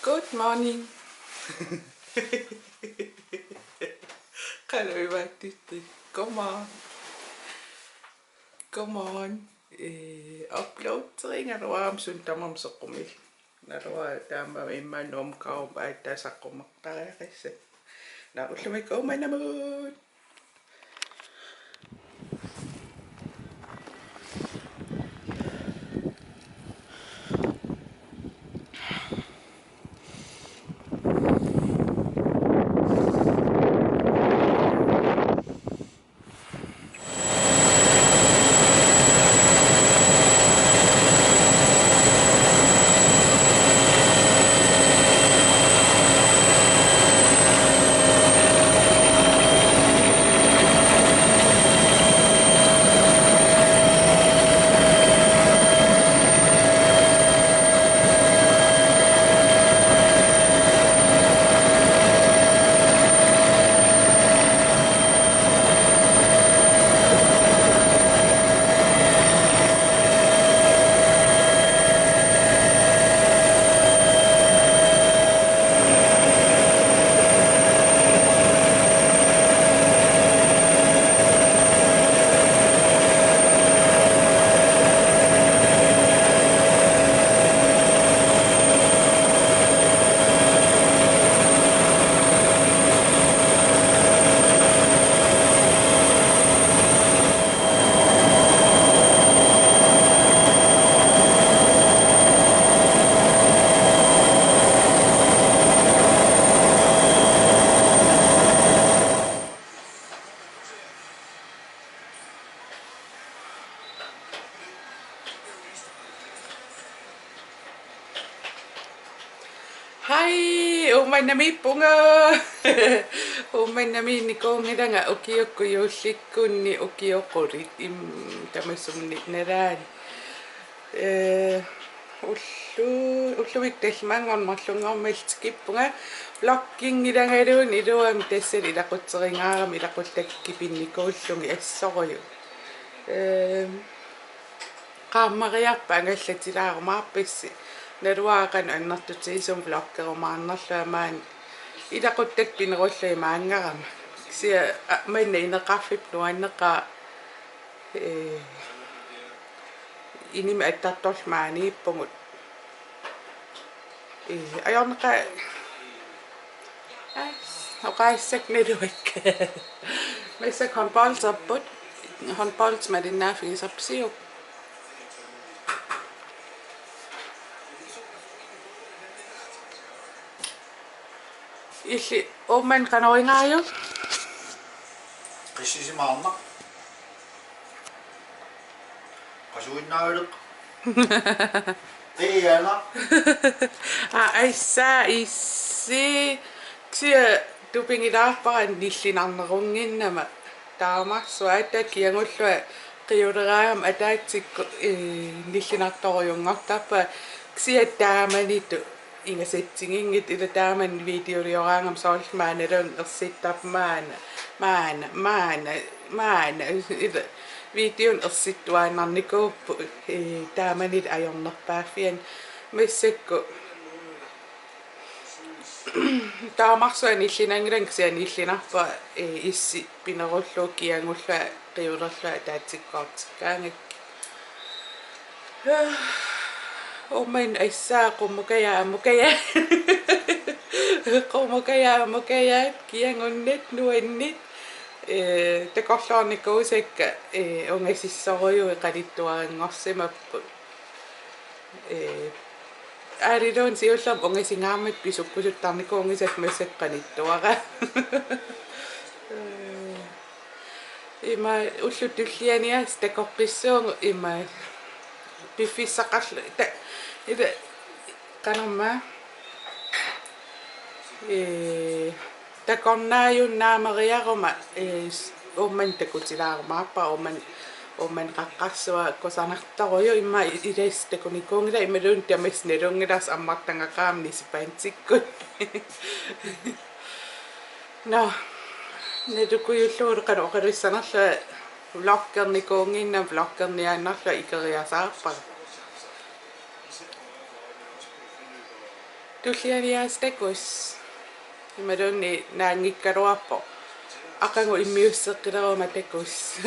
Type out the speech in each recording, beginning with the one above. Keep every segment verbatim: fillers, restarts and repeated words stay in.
Good morning. Qanoq ivaatitti. Come on. Come on. Eh, upload-terigaluarama suna tamarmi soqumillugu. Naluara taama immaqa Nuummi Karup aatsaat saqqummertariaqassasoq. Naa ullumikkut Uummannamut. Hej, Uummannamiippunga. Uummannamiinnikuunngilanga ukiukkut juullikkunni ukioqqulit im-, tamassummik nalaani. Eh, ullu-, ullumikkut tallimanngorneq marlunngormat tikippunga. Vloggingilagaluunniit iluamik tassani ilaqutserigaarama ilaquttakka kipinnikuullugit assorujuk. Eh, Qaammariarpat angallatilaarumaarpassi. Naluara qanoq annertutigisumik vloggerumaarnerlunga maani. Ilaquttakka pinerullugit maanngarama. Kisianni, a, manna ineqarfipput nuanneqaaq, ee, inimi attartorlugu maaniippugut. Ee, ajorneqa-, Aa, oqaaseq naluara. Massakkut håndbolderput. Håndbold malinnaaffigisarput siu. Illit Uummannaq qanoq igaajuk? Qissisimaarnaq. Qasuinnaavileq. Qiianaq. Aa, aissaa issi. Kisianni tupigilaarpara nillinarnerunngimmat. Taamarsuaq aatsaat kiagullunga qiuleraangama ataatsikkut, ee, nillinartorujunngortarpunga. Kisianni taamanitut ingasatsiginngitsoq ila taamani videolioraangama soorlu maannaluunniit ersittarput maanna, maanna, maanna, maanna, ila videonik ersittuaannarnikuupput, ee, taamani ajornerpaaffiani massakkut. Taamarsuaq nillinanngilanga kisianni nillinarpunga, ee, issi pinerullugu kiagullunga qiulerlunga ataatsikkoortikkaangakkit. Uummannaq aissaa qummukajaa ammukajaa. Qummukajaa ammukajaa kiagunnit nuanniit. Ee, takorloornikuusakka, ee, ungasissorujuit qanittuaranngorsimapput. Ee, aaliluun siullermik ungasigaarmat pisukkusuttarnikuunngisakka massakkut qanittuara. Ima ullut tulliani aasiit takoqqissuugut ima piffissaqarlu-, ta-, ila, qanormaa. Ee, takornaajunnaammeriaruma, ee, s-, Uummannaq takutilaarumaarpara, Uummannaq, Uummannaq qaqqarsuaq kusanartorujuk immaqa i-, ilassi takunikuunngilaq imaluunniit tamassi nalunngilarsi ammartagaqarami nisipantikkut. Nå, nalukujullugu qanoq oqalussanerlunga vloggernikuunnginnama vloggerniaannarlunga ikeriasaarpara. Tulliani aasiit takuss. Imaluunniit naanngikkaluarpoq. Aqagu immiusseqqileruma takuss.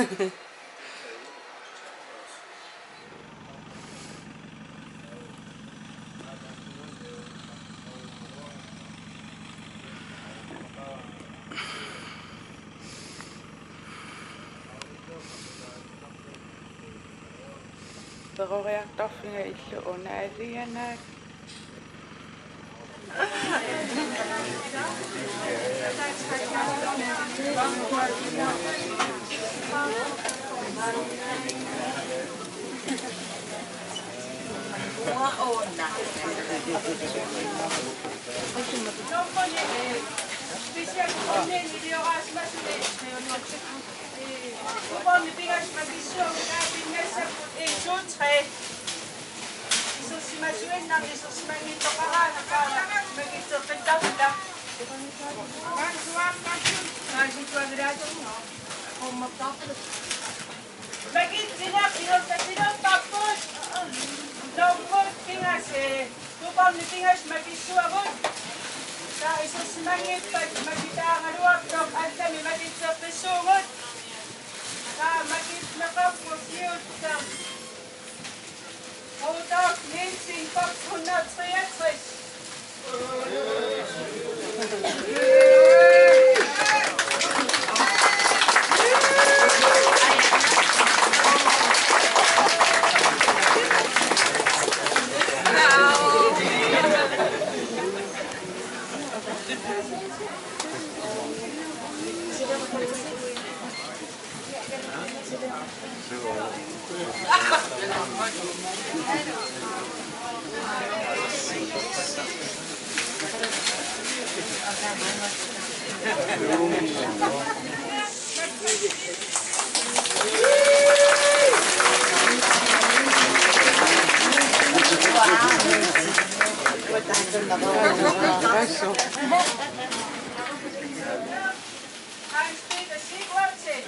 Peroriartorfiga illup una alianaak. Special Uborni pingasut makissuagut, taava pinngassapput en, to, tre. Isersimasuinnarni isersimanngitsoqaraangat taava makitseqqittarputa. Makitsinaq isertatilerparput. Nuummut pingasut. Uborni pingasut makissuagut. Taava isersimanngippat makitaagaluartoq allami makitseqqissuugut. Taava makitseqarpoq siulleq. Rudolf Nielsen, boks hundrede treogtres. Hans Peter Siegfriedsen.